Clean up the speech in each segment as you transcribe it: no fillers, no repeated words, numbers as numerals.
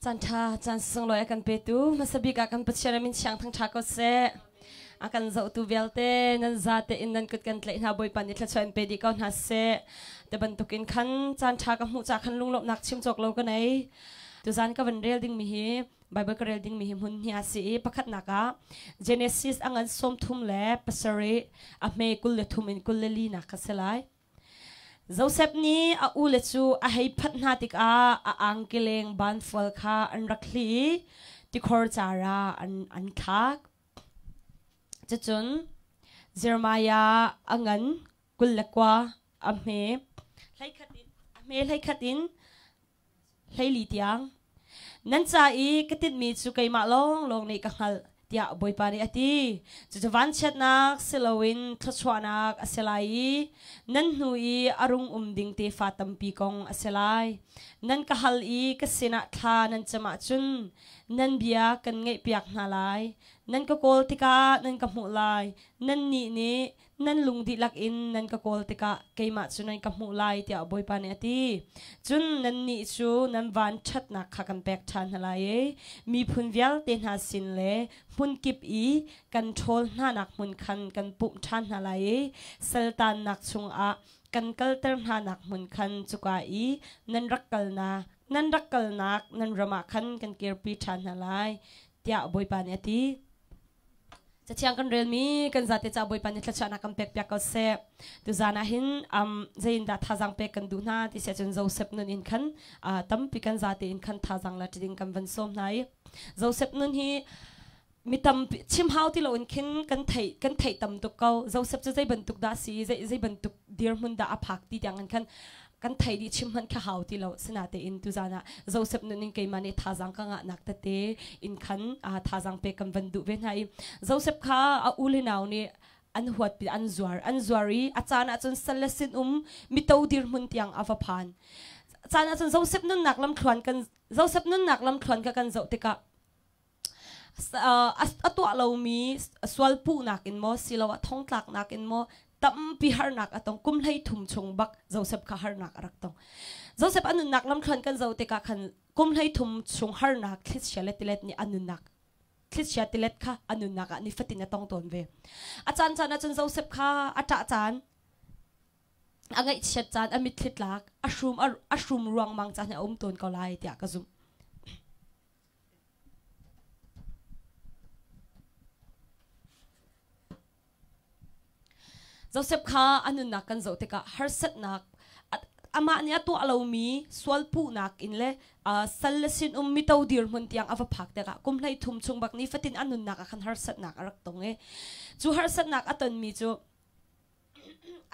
Caan ṭha, caan sunglawi a kan petu hmasa bik ah kan Pathian a min thiang thangṭha ko seh. A kan zohtu vialte nan zate in nan kut kan tlaih hna Bawipa nih thluachuah in pe dih ko hna seh. Te bantukin khan caan ṭha ka hmuh ca khan lunglawmhnak chim cawk lo ka nei. Tuzan ka van rel dingmi hi Bible ka rel dingmi hi hmun hi a si i pakhatnak ah Genesis a ngan 37 a hme 23 in 24 nak ka si lai. Josef nih a ule cu a hei phanh hna tikah a angkileng banfual kha an rak hlih i tikhor car ah an thlak. Cucun Jeremiah a ngan 29 a hme 11 in 14 tiang. Nan ca i ka tinhmi cu keimah lawnglawng nih ka hngalh, tiah Bawipa nih a ti. Cucu vanchiatnak si loin thluachuahnak a si lai i nan hnu i a rung um ding tefa tampi kong a si lai. Nan ka hal i ka sinah thla nan cam ahcun nan bia kan ngaihpiak hna lai. Nan ka kawl tikah nan ka hmuh lai. Nannih nih nan lung dihlak in nan ka kawl tikah keimah cu nan ka hmuh lai tiah Bawipa nih a ti. Cun nannih cu nan van ṭhatnak kha kan pek ṭhan hna lai i miphun vialte hna sin le hmunkip i kan ṭhawl hnanak hmun khan kan pumh ṭhan hna lai i saltannak chungah kan kalter hnanak hmun khan cuka i nan rak kalnak nan rak kalnak nan ram ah khan kan kirpi ṭhan hna lai tiah Bawipa nih a ti. Cathiang kan relmi kan zate ca Bawipa nih thluachuahnak kan pek piak ko seh. Tuzan ah hin zeiin dah thazaang pek kan duh hna ti siah cun Joseph nun in khan tampi kan zate in khan thazaang la ding kan van sawm hna i Joseph nun hi mi tampi chim hau ti loin khin kan theih kan theih tam tuk ko. Joseph cu zei bantuk dah si zei zei bantuk dirhmun dah a phak ti tiang in khan kan thei dih chim hmanh kha hau ti lo sinatein tuzan ah Joseph nun in keimah nih thazaang ka ngahnak tete in khan thazaang pek kan van duh ve hna i Joseph kha a u le nau nih an huat pi an zuar an zuar i a caan ah cun sal le sin um mito dirhmun tiang a va phan caan ah cun Joseph nunnak lamthluan kan Joseph nunnak lamthluan kha kan zoh tikah a tuah lomi sualpuhnak in maw siloah thongtlaknak in maw tampi harnak a tong kum 13 chung bak Joseph kha harnak a rak tong Joseph a nunnak lamthluan kan zoh tikah khan kum 13 chung harnak thlichia le tilet nih a nunnak thlichia tilet kha a nunnak ah nifatin a tong tawn ve a caan caan ahcun Joseph kha a ṭah caan a ngaihchiat caan a mitthli tlak a hrum a hrum ruangmang caan a um tawn ko lai tiah ka zumh Joseph kha a nunnak kan zoh tikah harsatnak amah nih a tuah lomi sualpuhnak in le sal le sinum mito dirhmun tiang a va phak tikah kum 13 chung bak nifatin a nunnak ah khan harsatnak a rak tong i cu harsatnak a tonmi cu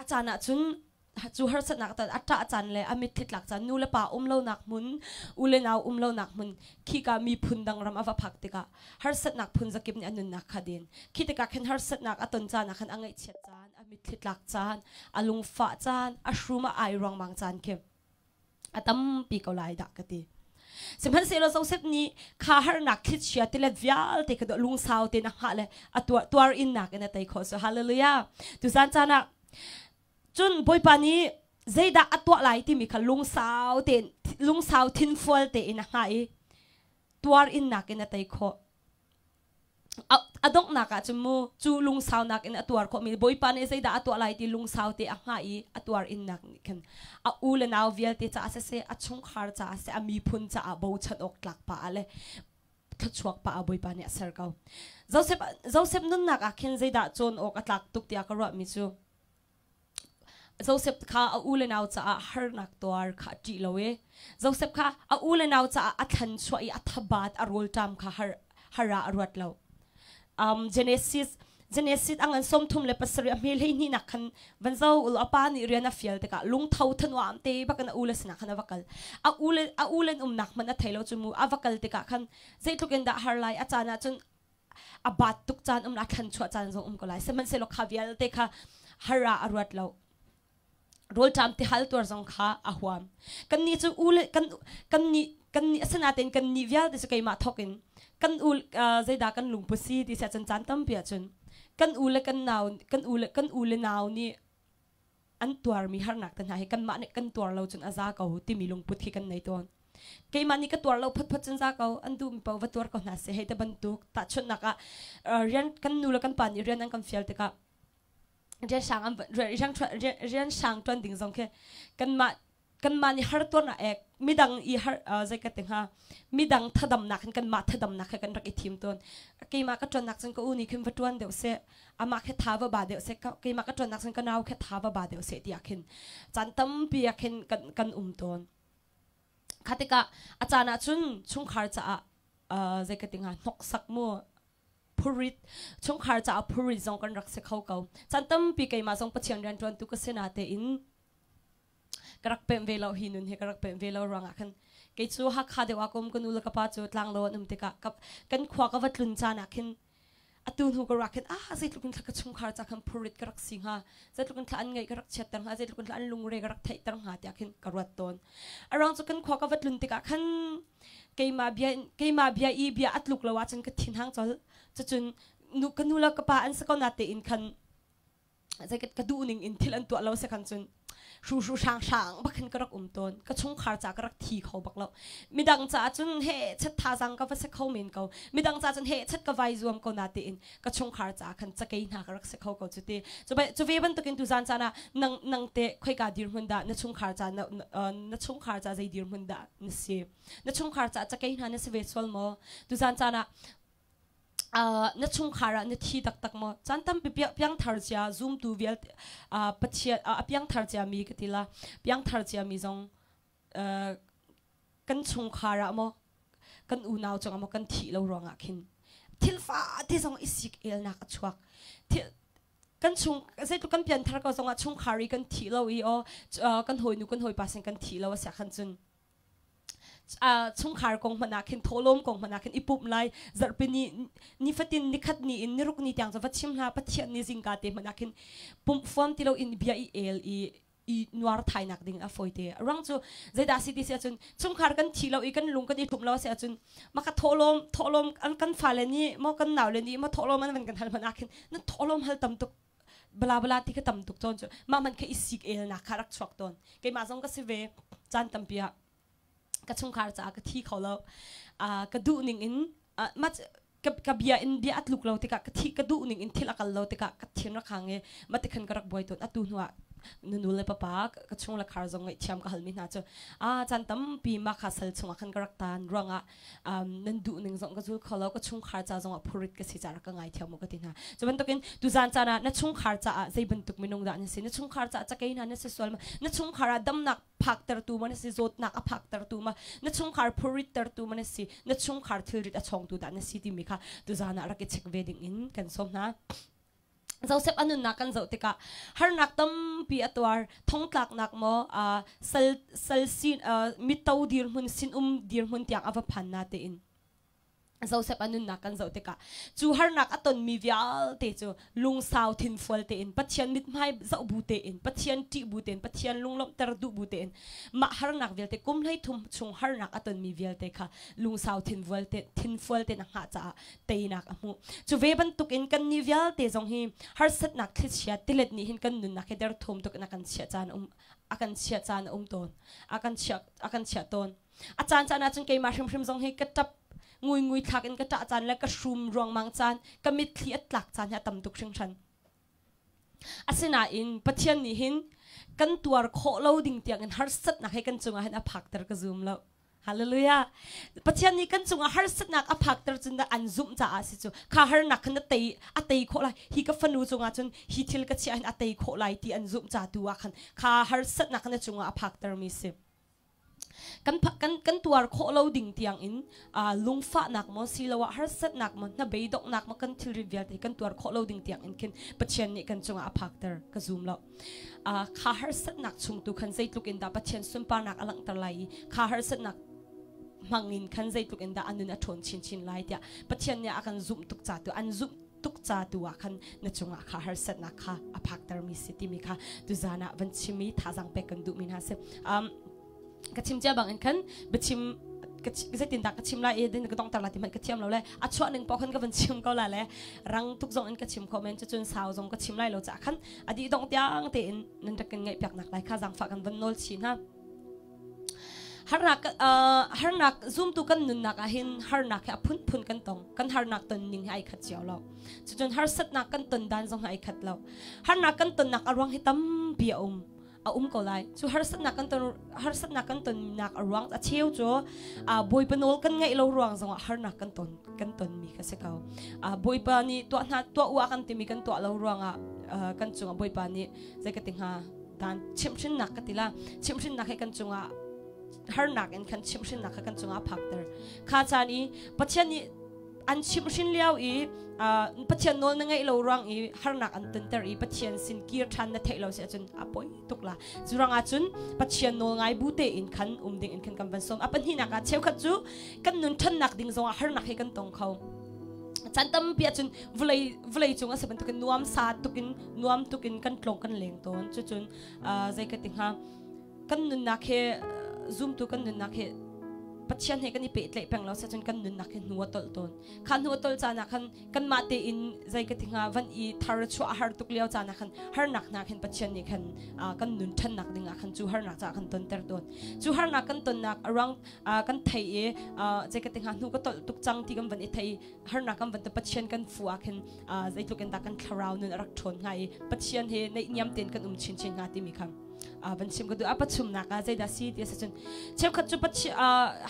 a caan ah cun cu harsatnak ton a ṭah caan le a mitthli tlak caan nu le pa um lonak hmun u le nau um lonak hmun khika miphun dang ram a va phak tikah harsatnak phun zakip nih a nunnak kha din khi tikah khin harsatnak a ton caan ah khan a ngaihchiat caan a mitthli tlak caan a lungfah caan a hrum a ai ruangmang caan khi a tampi ko lai dah ka ti sihmanhsehlaw Joseph nih kha harnak thlichia tilet vialte kha lungsau tein a hngah le a tuar tuar innak in a tei khawh so hallelujah tuzan caan ah cun Bawipa nih zeidah a tuah lai timi kha lungsau tein lungsau thinfual tein a hngah i tuar innak in a tei khawh A donghnak ah cun mu cu lungsaunak in a tuar khawhmi Bawipa nih zeidah a tuah lai ti lungsau te a hngah i a tuar innak nih khan a u le nau vialte caah siseh a chungkhar caah siseh a miphun caah bochan awk tlak pa ah le thluachuak pa ah Bawipa nih a ser ko. Joseph Joseph nunnak ah khin zeidah cawn awk a tlak tuk tiah ka ruahmi cu Joseph kha a u le nau caah harnak tuar kha a ṭih lo i Joseph kha a u le nau caah a thlan chuah i a thabat a rawlṭam kha har, har ah a ruat lo. Genesis Genesis a ngan 37 a hme 12 nak khan van zo ul a pa nih rian a fial tikah lungtho thanuam te bakin a u le sinah khan a va kal. A u le a u len umnak hmanh a thei lo cu mu a va kal tikah khan zeitluk in dah har lai a caan ah cun a bat tuk caan um la thlan chuah caan zong um ko lai sihmanhsehlaw kha vialte kha har ah a ruat lo rawlṭam ti hal tuar zong kha a huam kan nih cu u le kan kan nih kan nih asinain kan nih vialte cu keimah thawk in kan u zeidah kan lungput si ti siah cun caan tampi ahcun kan u le kan nau kan u le kan u le nau nih an tuarmi harnak te hna hi kanmah nih kan tuar lo cun a za ko timi lungput khi kan nei tawn. Keimah nih ka tuar lo photphot cun za ko an duhmi paoh va tuar ko hna seh hei ti bantuk tahchunhnak ah rian kan nu le kan pa nih rian an kan fial tikah rian sang an rian rian sang ṭuan ding zong khi kanmah kanmah nih har tuarnak ek midang i har zei ka ti hnga midang thadamnak hin kanmah thadamnak he kan rak i thim tawn. Keimah ka ṭuannak cun ka u nih khin va ṭuan deuh seh, amah khi tha va ba deuh seh, keimah ka ṭuannak cun ka nau khi tha va ba deuh seh tiah khin caan tampi ah khin kan kan um tawn. Kha tikah a caan ah cun chungkhar caah zei ka ti hnga hnoksak mu phurit chungkhar caah phurit zong kan rak si kho ko. Caan tampi keimah zong Pathian rianṭuantu ka si natein ka rak pemh ve lo hi nun hi ka rak pemh ve lo ruangah khan kei cu Hakha deuh ah kum ka nu le ka pa cu tlanglo an um tikah kan khua ka va tlun caan ah khin atu hnu ka rak khin ah zeitluk in thla ka chungkhar ca khan phurit ka rak si hnga, zeitluk in thla an ngaih ka rak chiatter hnga, zeitluk in thla an lungre ka rak theihter hnga tiah khin ka ruat tawn. Aruang cu kan khua ka va tlun tikah khan keimah bia keimah bia i bia a tluk lo ahcun ka thin hang col. Cucun nu ka nu le ka pa an si ko na tein khan zei ka duh ning in thil an tuah lo se khan cun hru hru hrang hrang bak hin ka rak um tawn. Ka chungkhar ca ka rak thi kho bak lo. Midang caah cun he chat thazang ka va se kho men ko, midang ca cun he chat ka vai zuam ko na tiin ka chungkhar ca khan cakei hna ka rak se kho ko cu ti. Cu ve bantukin tu zan caan ah nang nang te khoika dirhmun dah na chungkhar ca na na chungkhar ca zei dirhmun dah na si? Na chungkhar ca cakei hna na si ve sual maw? Tu zan caan ah na chungkhar ah na thi taktak maw? Caan tampi piangthar cia zumtu vialte Pathian a piangthar cia mi ka ti la, piangthar cia mi zong kan chungkhar ah maw kan unau cungah maw kan thih lo ruangah khin thil fate zong i sik elnak a chuak. Thil kan chung zeitluk kan pianthar ko zongah chungkhar i kan thih lo i aw kan hawinu kan hawipa sin kan thih lo a sia khan cun chungkhar kong hmanh ah khin thawhlawm kong hmanh ah khin i pumh lai zarhpi ni nifatin nikhat ni in niruk ni tiang cu va chim hna Pathian ni zingka te hmanh ah khin pumh fuam ti lo in bia i el i i nuar thainak ding a fawi te. Ruang cu zeidah si ti si ahcun chungkhar kan thi lo i kan lung kan i ṭhumh lo si ahcun maka thawhlawm thawhlawm an kan fale nih maw kan naule nih maw thawhlawm an van kan hal hmanh ah khin na thawhlawm hal tam tuk bala bala ti ka tam tuk cawn cu mah man kha i sik elnak kha rak chuak tawn. Keimah zong ka si ve. Caan tampi ah ka chungkhar caah ka thi kho lo, ka duh ning in ma ka bia in bia a tluk lo tikah ka thi ka duh ning in thil a kal lo tikah ka thin rak hang i mah tikhan ka rak buai tawn. Atu hnu ah nunu le papa ka chung le khar zong ngaihthiam ka halmi hna cu a caan tampi mah kha sal chungah khan ka rak tan ruangah nan duh ning zong ka zul kho lo, ka chungkhar ca zong ah phurit ka si ca rak ka ngaithiam mu ka ti hna. Cu bantukin tuzan caan ah na chungkhar caah zei bantuk minung dah na si? Na chungkhar caah cakei hna na si sual ma? Na chungkhar ah damnak phaktertu ma na si, zawtnak a phaktertu ma? Na chungkhar phurittertu ma na si, na chungkhar thilrit a chawngtu dah na si timi kha tuzan ah rak i check ve ding in kan sawm hna. Joseph a nunnak kan zoh tikah harnak tampi a tuar. Thongtlaknak maw sal sal sin mito dirhmun sinum dirhmun tiang a va phan na tein Joseph a nunnak kan zoh tikah cu harnak a tonmi vialte cu lungsau thinfual tein Pathian mithmai zoh bu tein Pathian ṭih bu tein Pathian lunglawmhter duh bu tein mah harnak vialte kum 13 chung harnak a tonmi vialte kha lungsau thinfual te thinfual tein a hngah caah teinak a hmuh. Cu ve bantukin kannih vialte zong hi harsatnak thlichia tilet nih hin kan nunnak hi derthawm tuk in a kan chiah caan um a kan chiah caan a um tawn, a kan chiah a kan chiah tawn. A caan caan ahcun keimah hrimhrim zong hi ka ṭap ngui ngui thlak in ka ṭah caan le ka hrum ruangmang caan, ka mitthli a tlak caan hi a tam tuk hringhran. Asinain Pathian nih hin kan tuar khawh lo ding tiang in harsatnak he kan cungah hin a phakter ka zum lo. Hallelujah. Pathian nih kan cungah harsatnak a phakter cun dah an zumh caah si cu. Kha harnak khan a tei a tei khawh lai. Hi ka fanu cungah cun hi thil ka chiah hin a tei khawh lai ti an zumh ca tu ah khan kha harsatnak khan a cungah a phakter mi si. Kan kan kan tuar khawh lo ding tiang in lungfahnak maw siloah harsatnak maw hnabeidonghnak maw kan thilri vialte kan tuar khawh lo ding tiang in khin Pathian nih kan cungah a phakter ka zum lo. Kha harsatnak chung tu khan zeitluk in dah Pathian sunparnak a langhter lai i kha harsatnak hmangin khan zeitluk in dah a nun a ṭhawn chinchin lai tiah Pathian nih a kan zumh tuk ca tu an zumh tuk ca tu ah khan na cungah kha harsatnak kha a phaktermi si timi kha tuzan ah van chim i thazaang pek kan duhmi hna si. Ka chim cia bang in khan biachim zeitindah ka chim lai i din ka dongter lai ti hmanh ka thiam lo le a chuah ning paoh khan ka van chim ko la le rang tuk zong in ka chim kho men. Cucun sau zong ka chim lai lo caah khan a dih dong tiang tein nan rak kan ngaih piak nak lai kha zaangfah kan van nawl chih hna. Harnak harnak zumtu kan nunnak ah hin harnak hi a phunphun kan tong. Kan harnak ton ning hi ai khat cio lo. Cucun harsatnak kan ton dan zong hi ai khat lo. Harnak kan tonnak a ruang hi tampi a um. A um ko lai. Cu harsatnak kan ton harsatnak kan tonnak a ruang a cheu cu Bawipa nawl kan ngaih lo ruang zongah harnak kan ton kan tonmi kha si ko. Bawipa nih tuah hna tuah u a kan timi kan tuah lo ruangah kan cungah Bawipa nih zei ka ti hnga dan chimhhrinnak ka ti la chimhhrinnak he kan cungah harnak in khan chimhhrinnak kha kan cungah phakter kha caan i Pathian nih an chimhhrin lio i Pathian nawl na ngaih lo ruang i harnak an tonter i Pathian sin kir ṭhan na theih lo si ahcun a poi tuk la cu ruangah cun Pathian nawl ngai bu tein khan um ding in khan kan van sawm a pahnihnak ah cheukhat cu kan nun ṭhannak ding zongah harnak he kan tong kho chan tampi ahcun vawlei vawlei cung a si bantukin nuam sa tukin nuam tukin kan tlong kan leng tawn cucun zei ka ti hnga kan nunnak he zumtu kan nunnak he Pathian he kan i pehtlaih peng lo cun kan nunnak he hnu a tolh tawn kha hnu a tolh caan ah khan kanmah tein zei ka ti hnga van i thar chuah a har tuk lio caan ah khan harnak hna khan Pathian nih khan kan nun ṭhannak ding ah khan cu harnak caah khan tonter tawn cu harnak kan tonnak a ruang kan thei i zei ka ti hnga hnu ka tolh tuk cang ti kan van i thei harnak kan van te Pathian kan fu ah khin zeitluk in dah kan thlarau nun a rak ṭhawn hnga i Pathian he naihniam tein kan um chinchin hnga timi kha van chim ka duh a pachumnak ah zeidah si ti a si cun cheukhat cu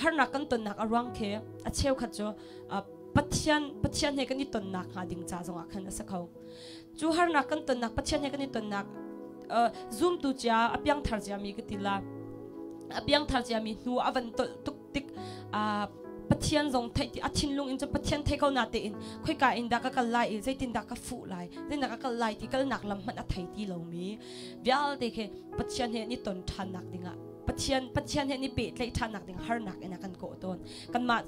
harnak kan tonnak a ruang khi a cheukhat cu Pathian Pathian he kan i tonnak hnga ding ca zongah khan a si kho cu harnak kan tonnak Pathian he kan i tonnak zumtu cia a piangthar cia mi ka ti la a piangthar cia mi hnu a van tolh tuk tik Pathian zong theih ti a thinlung in cun Pathian thei ko na tein khoika in dah ka kal lai i zeitin dah ka fuh lai zeitin dah ka kal lai ti kalnak lam hmanh a thei ti lomi vialte khi Pathian he ni ton ṭhannak dingah Pathian Pathian he ni pehtlaih ṭhannak ding harnak in a kan kawh tawn kanmah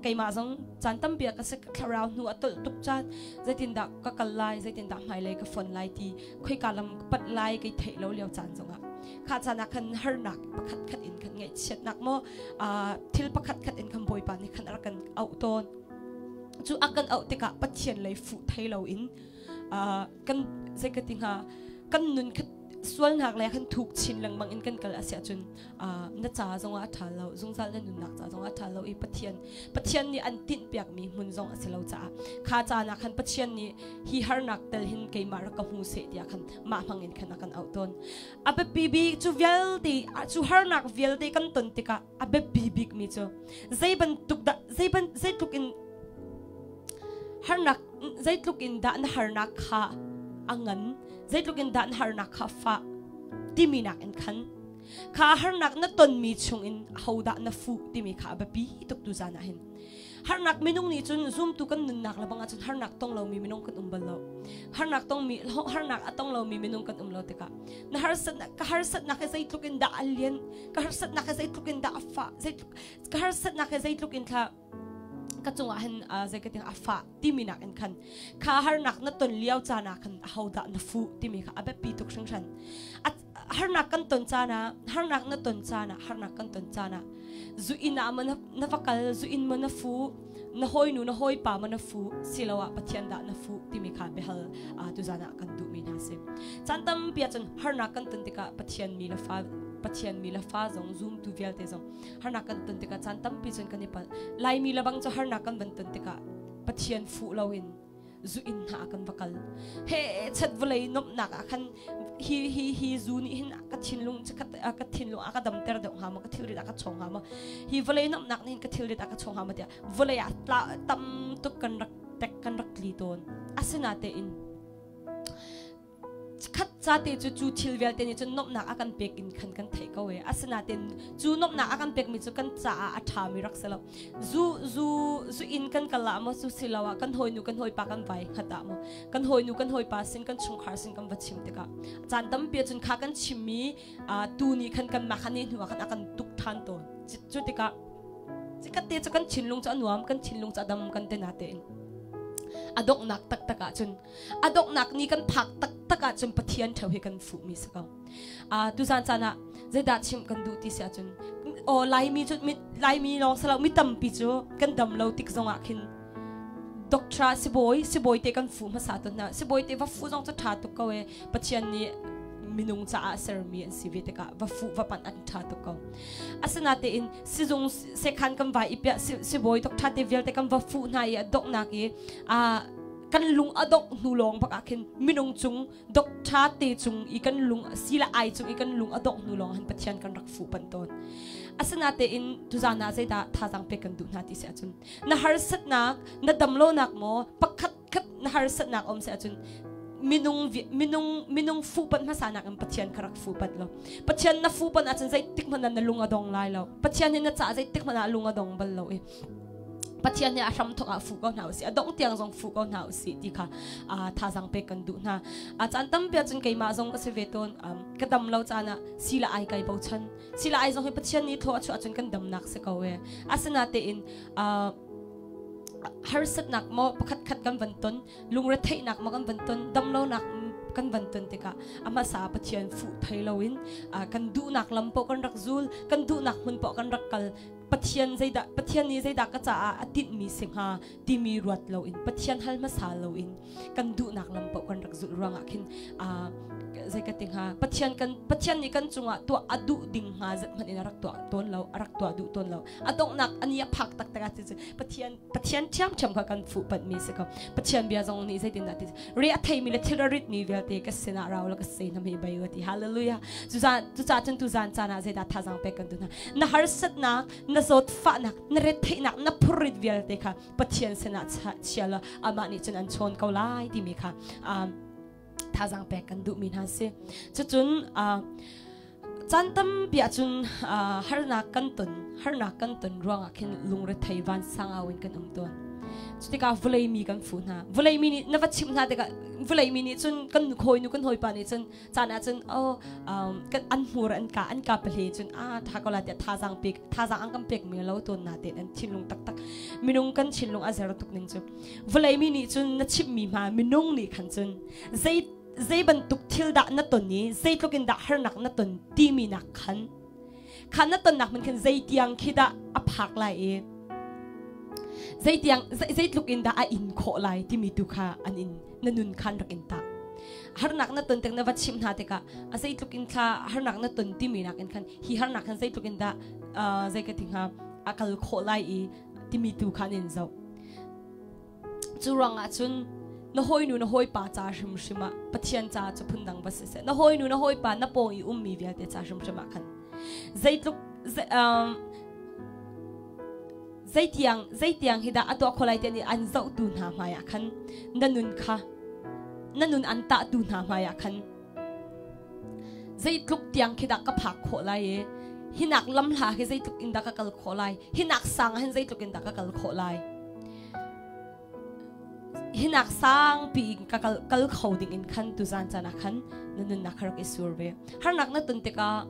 keimah zong caan tampi ah ka si thlarau hnu a tolh tuk caan zeitin dah ka kal lai zeitin dah hmailei ka fon lai ti khoika lam ka panh lai kei theih lo lio caan zongah kha caan ah khan harnak pakhat khat in khan ngaihchiatnak maw thil pakhat khat in khan Bawipa nih khan a rak kan auh tawn cu a kan auh tikah Pathian lei fuh thei loin kan zei ka ti hnga kan nun kha sualnak le khan thuk chin lengmang in kan kal a si ahcun na ca zongah a ṭha lo zungzal na nunnak ca zongah a ṭha lo i Pathian Pathian nih an tinhpiakmi hmun zong a si lo caah kha caan ah khan Pathian nih hi harnak tel hin keimah rak ka hmu seh tiah khan mah hmang in khan a kan auh tawn a biapi bik cu vialte cu harnak vialte kan ton tikah a biapi bik mi cu zei bantuk dah zei ban zeitluk in harnak zeitluk in dah na harnak kha a ngan zeitluk in dah na harnak kha fah timi nak in khan kha harnak na tonmi chungin hodah na fuh timi kha a biapi tuk tu zan ah hin harnak minung nih cun zumtu kan nunnak le bang ah cun harnak tong lomi minung kan um bal lo harnak tongmi harnak a tong lomi minung kan um lo tikah na harsatnak ka harsatnak he zeitluk in dah a lian ka harsatnak he zeitluk in dah a fah zeitluk ka harsatnak he zeitluk in thla ka cungah hin zei ka ting a fah timi nak in khan kha harnak na ton lio caan ah khan ahodah na fuh timi kha a biapi tuk hringhran harnak kan ton caan ah harnak na ton caan ah harnak kan ton caan ah zu inn ah ma na va kal zu inn ma na fu na hawinu na hawipa ma na fu siloah Pathian dah na fu timi kha biahal tuzan ah kan duhmi hna si caan tampi ah cun harnak kan ton tikah Pathian mi le fa Pathian mi le fa zong zumtu vialte zong harnak kan ton tikah caan tampi cun kan i palh Laimi le bang cu harnak kan van ton tikah Pathian fuh loin zu inn hna ah kan va kal he chat vawlei nomhnak ah khan hi hi hi zu nih hin ka thinlung ka thinlung a ka damter deuh hnga maw ka thilrit a ka chong hnga maw hi vawlei nomhnak nih hin ka thilrit a ka chong hnga maw tiah vawlei ah tam tuk kan rak tek kan rak tli tawn asinatein Khat cate cu cu thil vialte nih cun nuamhnak a kan pek in khan kan theih ko e. Asinain cu nuamhnak a kan pekmi cu kan caah a ṭhami rak si lo. Zu zu zu inn kan kal ah maw cu si lo ah kan hawinu kan hawipa kan vai hngat ah maw kan hawinu kan hawipa sin kan chungkhar sin kan va chim tikah caan tampi ah cun kha kan chimmi tu nih khan kanmah kha ni hnu ah khan a kan tuk ṭhan tawn. Cu tikah Chikat te cu kan thinlung cu a nuam, kan thinlung cu a dam kan te na tein. A donghnak taktak ah cun a donghnak ni kan phak taktak ah cun Pathian ṭheo hi kan fuhmi si ko. Tuzan caan ah zeidah chimh kan duh ti si ahcun aw Laimi cu Laimi lawng si lo mi tampi cu kan dam lo tik zongah khin doctor sibawi sibawi te kan fuh hmasa tawn hna sibawi te va fuh zong cu ṭha tuk ko e Pathian nih Minung caah sermi an si ve tikah va fuh va panh an ṭha tuk ko. Asinatein sizung sekhan kan vai i piah sibawi doctor te vialte kan va fuh hna i a donghnak i kan lung a dongh hnu lawng bak ah khin minung cung doctor te cung i kan lung sila ai cung i kan lung a dongh hnu lawng han Pathian kan rak fuh panh tawn. Asinatein tuzan ah zeidah thazaang pek kan duh hna ti si ahcun na harsatnak na damlonak maw pakhat khat na harsatnak um si ahcun minung minung minung fuhpanh hmasa nak in Pathian kha rak fuhpanh lo. Pathian na fuhpanh ahcun zeitik hmanh ah na lung a dong lai lo. Pathian hi na caah zeitik hmanh ah lung a dong bal lo i Pathian nih a hram thawk ah fuh ko hna usih, a dongh tiang zong fuh ko hna usih ti kha thazaang pek kan duh hna. A caan tampi ahcun keimah zong ka si ve tawn. Ka dam lo caan ah sila ai kai bochan. Sila ai zong hi Pathian nih thaw a chuah ahcun kan damnak si ko e. Asinatein harsatnak maw pakhat khat kan van ton, lungretheihnak maw kan van ton, damlonak kan van ton tikah a hmasa Pathian fuh thei loin kan duhnak lam paoh kan rak zul, kan duhnak hmun paoh kan rak kal. Pathian zeidah Pathian nih zeidah ka caah a tinhmi si hnga timi ruat loin Pathian hal hmasa loin kan duhnak lam paoh kan rak zulh ruangah khin zei ka ti hnga Pathian kan Pathian nih kan cungah tuah a duh ding hnga zat hmanh in a rak tuah tawn lo, a rak tuah duh tawn lo. A donghnak ani a phak taktak ah cu Pathian Pathian ṭhiamṭhiam kha kan fuh panhmi si ko. Pathian bia zong nih zeitindah ti re a theimi le thil a ritmi vialte ka sinah rau la ka se na mi bai ti. Hallelujah. Cucaah cun tuzan caan ah zeidah thazaang pek kan duh hna? Na harsatnak, na zawtfahnak, na retheihnak, na phurrit vialte kha Pathian sinah chia law amah nih cun an chawn ko lai timi kha thazaang pek kan duhmi hna si. Cucun caan tampi ahcun harnak kan ton harnak kan ton ruangah khin lungrethei vansang au in kan um tawn. Cutikah vawlei mi kan fuh hna. Vawlei mi nih na va chimh hna tikah vawlei mi nih cun kan hawi nu kan hawipa nih cun caan ah cun oh kan an hmur an ka an ka pahle cun a tha ko la tiah thazaang pek thazaang an kan pek mi lo tawn na te an thinlung taktak minung kan thinlung a zer tuk ning cu vawlei mi nih cun na chimh mi hma minung nih khan cun zei zei bantuk thil dah na ton i zeitluk in dah harnak na ton timi nak khan khan na tonnak man khan zei tiang khi dah a phak lai i zei tiang zeitluk in dah a in khawh lai timi tu kha an in na nun khan rak in tah. Harnak na ton tik na va chimh hna tikah a zeitluk in thla harnak na ton timi nak in khan hi harnak khan zeitluk in dah zei ka ti hnga a kal khawh lai i timi tu khan in zoh. Cu ruangah cun na hawinu na hawipa ca hrimhrim ah Pathian ca cu phundang va si seh, na hawinu na hawipa na pawng i ummi vialte ca hrimhrim ah khan zeitluk zeitiang zeitiang hi dah a tuah kho lai ti an zohtu hna hmaiah khan na nun kha na nun an tahtu hna hmaiah khan zeitluk tiang khi dah ka phak khawh lai i hinak lam hla khi zeitluk in dah ka kal khawh lai, hinak sang ah hin zeitluk in dah ka kal khawh lai, hinak sang pi in ka kal, kal kho ding in khan tuzan caan ah khan na nunnak kha rak i sur ve. Harnak na ton tikah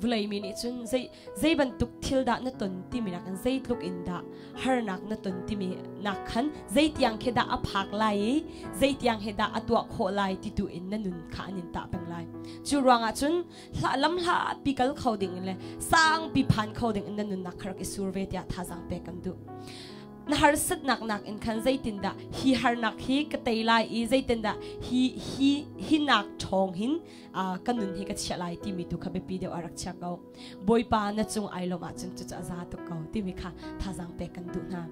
vawlei mi nih cun zei zei bantuk thil dah na ton timi nakin zeitluk in dah harnak na ton timi nak khan zeitiang khi dah a phak lai i zeitiang he dah a tuah khawh lai ti tu in na nun kha an in tah peng lai. Cu ruangah cun hla lam hla pi kal kho ding in le sang pi phan kho ding in na nunnak kha rak i sur ve tiah thazaang pek kan duh. Na harsatnak nak in khan zeitindah hi harnak hi ka tei lai i zeitindah hi hi hi nak ṭhawng hin ka nun hi ka chiah lai timi tu kha biapi deuh a rak chia ko. Bawipa na cung ai lawm ahcun cucu a za tuk ko timi kha thazaang pek kan duh hna.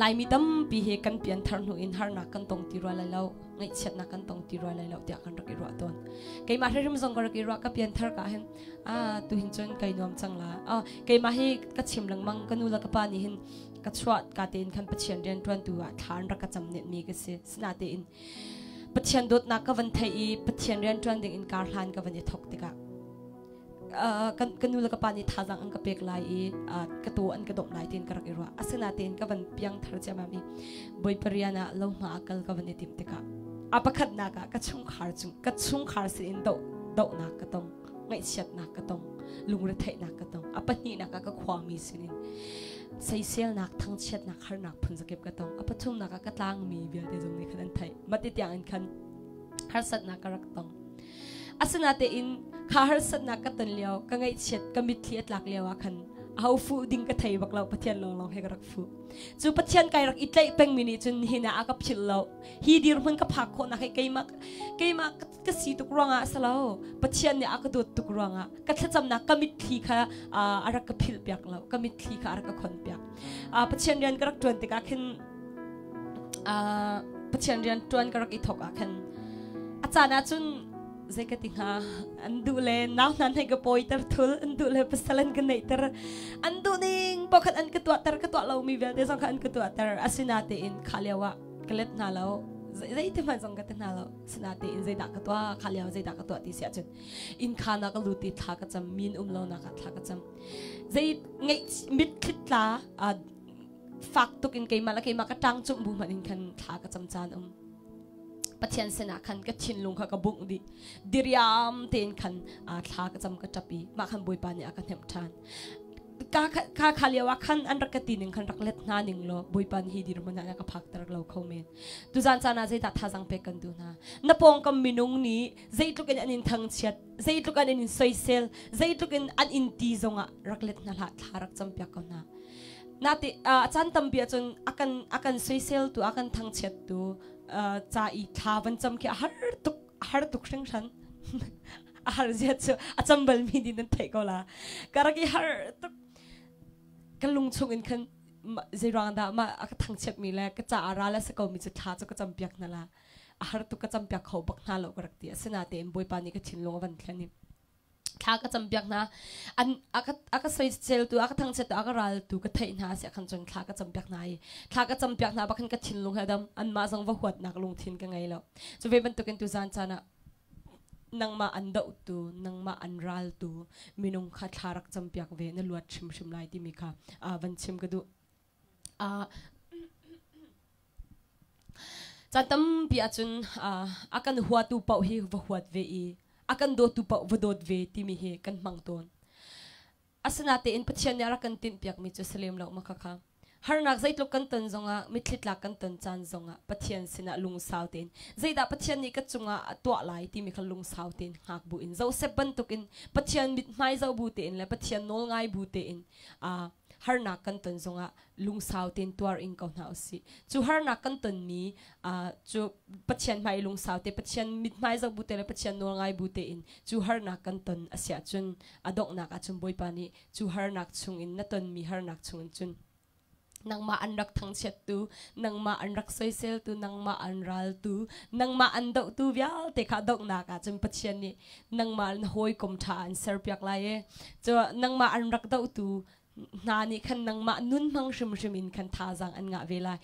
Laimi tampi hi kan pianthar hnu in harnak kan tong ti rua lai lo, ngaihchiatnak kan tong ti rua lai lo tiah kan rak i ruah tawn. Keimah hrimhrim zong ka rak i ruah. Ka pianthar ka hin tu hin cun kai nuam cang la. Keimah hi ka chim lengmang, ka nu le ka pa nih hin ka chuah ka tein khan Pathian rian ṭuantu ah thla an rak ka cam netmi ka si. Sinatein Pathian dawtnak ka van theih i Pathian rian ṭuan ding in kar hlan ka van i thawk tikah kan ka nu le ka pa nih thazaang an ka pek lai i ka taw an ka dawmh lai tiin ka rak i ruah. Asinatein ka van piang thar ciammam i Bawipa rian ah lohma ah kal ka van i timh tikah a pakhatnak ah ka chungkhar cung ka chungkhar sin in doh dohnak ka tong, ngaihchiatnak ka tong, lungretheihnak ka tong. A pahnihnak ah ka khuami sinin seiselnak, thangchiatnak, harnak phunzakip ka tong. A pathumnak ah ka tlangmi vialte zong nih khan an theih. Mati tiang in khan harsatnak ka rak tong. Asinatein kha harsatnak ka ton lio, ka ngaihchiat, ka mitthli a tlak lio ah khan Aho fuh ding ka thei bak lo, Pathian lawnglawng he ka rak fuh. Cu Pathian kai rak i tlaih pengmi nih cun nihin ah a ka philh lo. Hi dirhmun ka phak khawhnak hi keimah keimah ka si tuk ruangah a si lo. Pathian nih a ka dawt tuk ruangah ka thlacamnak ka mitthli kha a rak ka philh piak lo. Ka mitthli kha a rak ka khon piak. Pathian rian ka rak ṭuan tikah khin Pathian rian ṭuan ka rak i thawk ah khan a caan ah cun zei ka ti hnga, an duh le nau hna hei ka pawiter thul, an duh le pasal an ka neihter, an duh ning pakhat an ka tuahter, ka tuah lomi vialte zong kha an ka tuahter. Asinatein kha lio ah ka let hna lo, zeiti hmanh zong ka ti hna lo. Asinatein zeidah ka tuah kha lio, zeidah ka tuah ti si ahcun inn khaan ah ka lut i thla ka cam, min um lo nak ah thla ka cam. Zei ngeih mitthli tla fak tuk in keimah le keimah ka ṭang cumh bu hmanh in khan thla ka cam caan um. Pathian sinah khan ka thinlung kha ka bungh dih, diriam tein khan thla ka cam, ka ṭap i mah khan Bawipa nih a ka hnemh ṭhan. Ka kha kha lio ah khan an rak ka ti ning khan rak let hna ning law Bawipa nih hi dirhmun ah ka phakter lo kho men. Tuzan caan ah zeidah thazang pek kan duh hna? Na pawngkam minung nih zeitluk in an in thangchiat, zeitluk an in soisel, zeitluk in an in ti zongah rak let hna hlah, thla rak campiak ko hna. Nate a caan tampi ahcun akan akan soiseltu, akan thangchiattu ca i thla van cam khi a har tuk, a har tuk hringhran. A har zia cu a cam balmi nih nan theih ko la. Ka rak i har tuk. Ka lung chung in khan zei ruang dah mah a ka thangchiatmi le ka caah ral a si komi cu thla cu ka campiak hna la. A har tuk, ka campiak kho bak hna lo ka rak ti. Asinain Bawipa nih ka thinlung a van thlen i thla ka campiak hna. An a ka soiseltu, a ka thangchiattu, a ka raltu ka theih hna si khan cun thla ka campiak hna i thla ka campiak hna bak khan ka thinlung he dam, anmah zong va huatnak lungthin ka ngei lo. Cu ve bantukin tu zan caan ah nangmah an dohtu, nangmah an raltu minung kha thla rak campiak ve, na luat hrimhrim lai timi kha van chim ka duh. Caan tampi ahcun a kan huatu paoh hi va huat ve i a kan dawtu paoh va dawt ve timi hi kan hmang tawn. Asinatein Pathian nih a rak kan tinhpiakmi cu si lem lo ma khakha. Harnak zeitluk kan ton zongah, mitthli tlak kan ton caan zongah Pathian sinah lungsau tein zeidah Pathian nih ka cungah a tuah lai timi kha lungsau tein hngak bu in, Joseph bantukin Pathian mithmai zoh bu tein le Pathian nawl ngai bu tein harnak kan ton zongah lungsau tein tuar ing ko hna usih. Cu harnak kan tonmi cu Pathian hmai lungsau te, Pathian mithmai zoh bu te le Pathian nawl ngai bu tein cu harnak kan ton a si ahcun a donghnak ahcun Bawipa nih cu harnak chungin, na tonmi harnak chungin cun nangmah an rak thangchiattu, nangmah an rak soiseltu, nangmah an raltu, nangmah an dohtu vialte kha donghnak ahcun Pathian nih nangmah na hawikom ṭha an serpiak lai i cu nangmah an rak dohtu hna nih khan nangmah nun hmang hrimhrim in khan thazaang an ngah ve lai.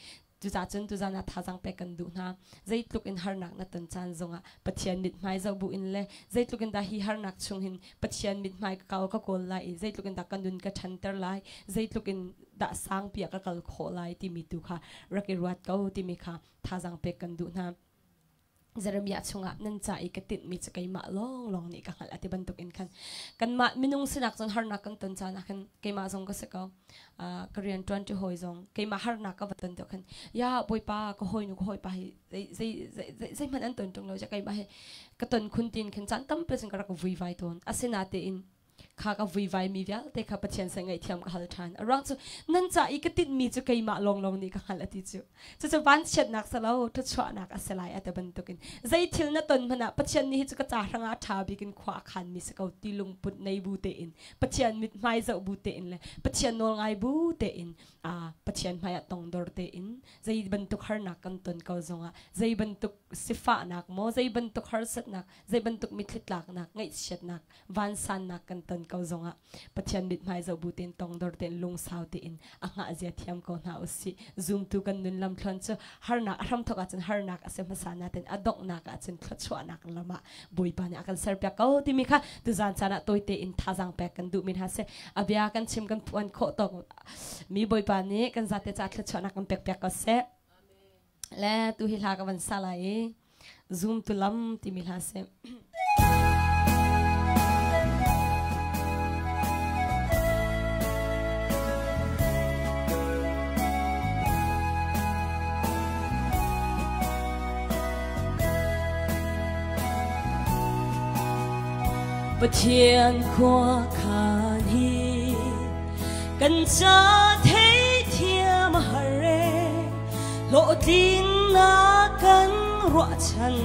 Cucaah cun tuzan ah thazaang pek kan duh hna. Zeitluk in harnak na ton caan zongah Pathian mithmai zoh bu in le zeitluk in dah hi harnak chung hin Pathian mithmai ka kau ka kawl lai i zeitluk in dah ka nun ka ṭhanter lai, zeitluk in dah sangpi ah ka kal khawh lai timi tu kha rak i ruat ko timi kha thazaang pek kan duh hna. Jeremiah chungah nan ca i ka tinhmi cu keimah lawnglawng nih ka hngalh a ti bantuk in khan kanmah minung sinak cun harnak kan ton caan ah khan keimah zong ka si ko, ka rian ṭuan ṭi hawi zong keimah harnak ka va ton deuh khan, ya Bawipa, ka hawinu ka hawipa hi zei zei zei zeihmanh an ton ṭung lo, keimah hi ka ton khun tin khan caan tampi cun ka rak vuivai tawn. Asinatein kha ka vuivai mi vialte kha Pathian sin ngaihthiam ka hal ṭhan. A ruang cu nan ca i ka tinhmi cu keimah lawnglawng nih ka hngalh a ti cu. Cucu vanchiatnak si lo, thluachuahnak a si lai a ti bantukin zei thil na ton hmanh ah Pathian nih hi cu ka ca hrangah a ṭha bik in khua a khanmi si ko ti lungput nei bu tein, Pathian mithmai zoh bu tein le Pathian nawl ngai bu tein, Pathian hmaiah tongdor tein zei bantuk harnak kan ton ko zongah, zei bantuk sifahnak maw, zei bantuk harsatnak, zei bantuk mitthli tlaknak, ngaihchiatnak, vansannak kan ton ko zongah Pathian mithmai zoh bu tein, tongdor tein, lungsau tein a hngah zia thiam ko hna usih. Zumtu kan nun lamthluan cu harnak a hramthok ahcun harnak a si hmasa nain a donghnak ahcun thluachuahnak lam ah Bawipa nih a kan serpiak ko timi kha tuzan caan ah tawite in thazaang pek kan duhmi hna si. A bia kan chim kan phuan khawh tawk mi Bawipa nih kan zate ca thluachuahnak kan pekpiak ko seh. Le tu hi hla ka van sa lai i Zumtu lam timi hla si. Pathian khua khan hi Kan ca theithiam a har e, hlawhtlinnak kan ruahchan,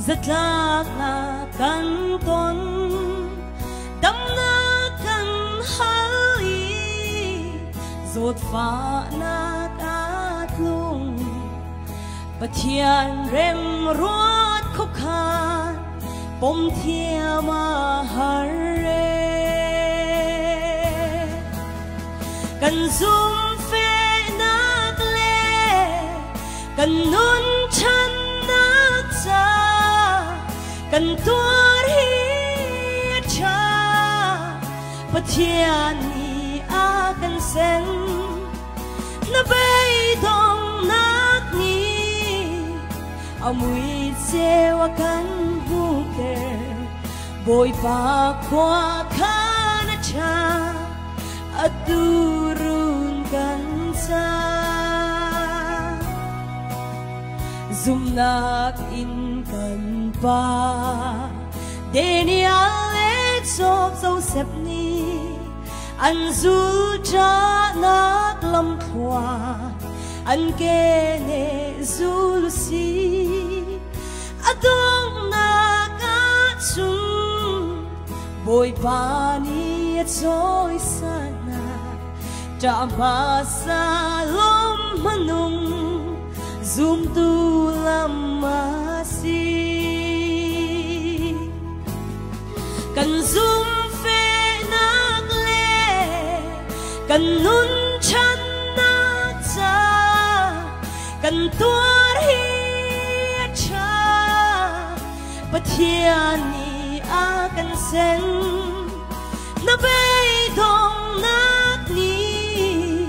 zatlaknak kan ton, damnak kan hal i zawtfahnak a tlung. Pathian remruat khuakhan pom thiam a har e. Kan zumhfehnak le kan nun channak ca kan tuar hi a ṭha. Pathian nih a kan sen. Na beidonghnak nih a mui ceu a kan hmuhter. Bawipa khua khan a ṭha, atu run kan ca. Zumhnak in kan pa Daniel le Job Joseph nih an zulṭahnak lamthluan an ke zul si. A donghnak ahcun Bawipa nih a cawisan hna. Ṭah hmasa lawm hmanung zumtu lam a si. Kan zumhfehnak le kan nun channak ca kan tuar hi a ṭha. Pathian nih a kan sen. Na beidonghnak nih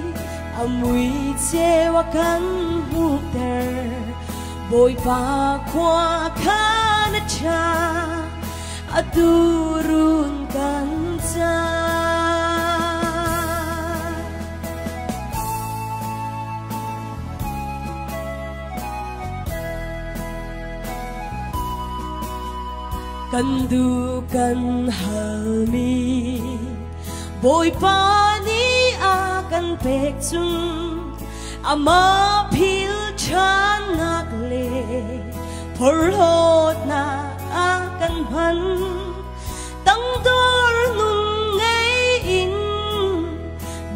a mui ceu a kan hmuhter. Bawipa khua khan a ṭha, atu run kan ca. Kan duh kan halmi Bawipa nih a kan pek cun amah phil ṭhannak le phorhlawtnak a kan hman. Tangdor nun ngei in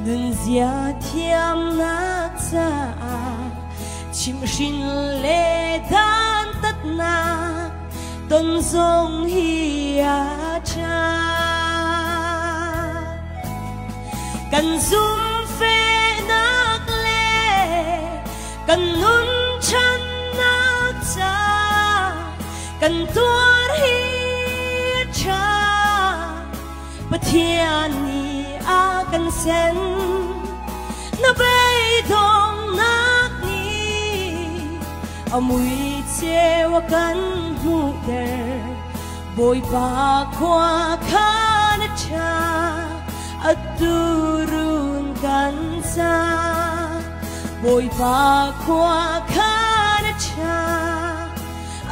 nunzia thiamnak caah chimhhrin le dantatnak ton zong hi a ṭha. Kan zumhfehnak le kan nun channak ca kan tuar hi a ṭha. Pathian nih a kan sen. Na beidonghnak nih a mui ceu a kan hmuhter. Bawipa khua khan a ṭha, atu run kan ca. Bawipa khua khan a ṭha,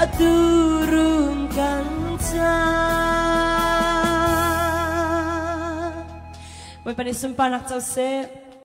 atu run kan ca. Bawipa nih sunparnak co seh.